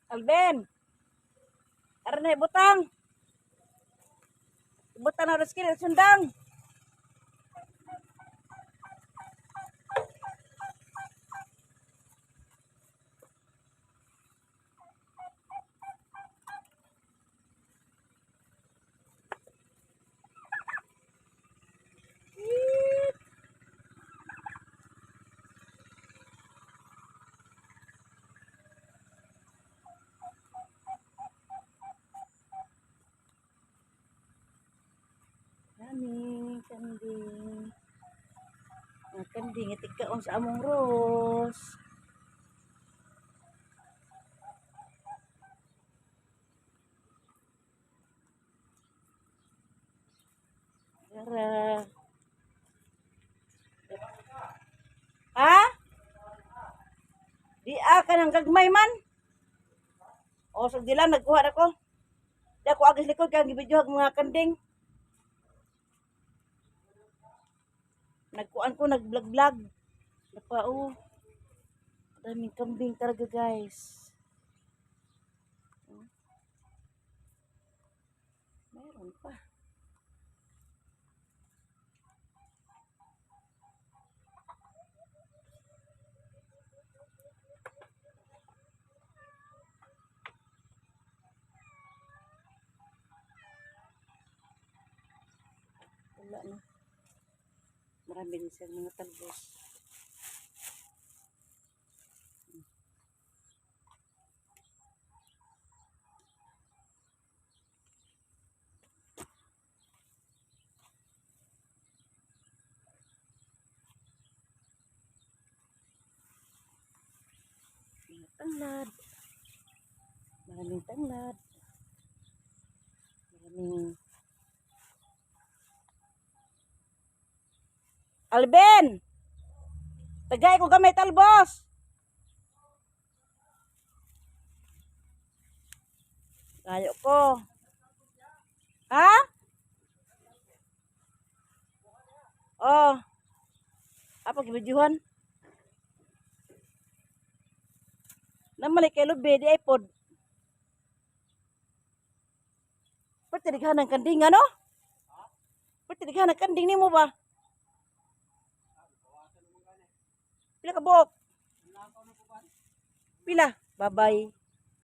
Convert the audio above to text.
Alben! Aran na ibutang! Ibutang na skill sundang! Daming kanding. Mga kanding itigkaon sa among ros. Tara. Ha? Di a ka ng gagmay man. O sa dila nagkuha na ko. Di ako agis likod kay gibidyohag mga kanding. Nagkuan ko, nag-vlog-vlog. Napa, oh. Daming kambing talaga, guys. Oh. Meron pa. Wala na. Marami din siyang mga talbos. Mga tanglad. Maraming tanglad. Maraming. Alben! Tagay ko gamit talbos! Kayo ko. Ha? Oh. Apa gibidyuhan? Namali kay lubi di ay pod. Pwede dighan ang kanding ano? Pwede dighan ang kanding nimo ba? Pila ka buok? Pila? Bye-bye.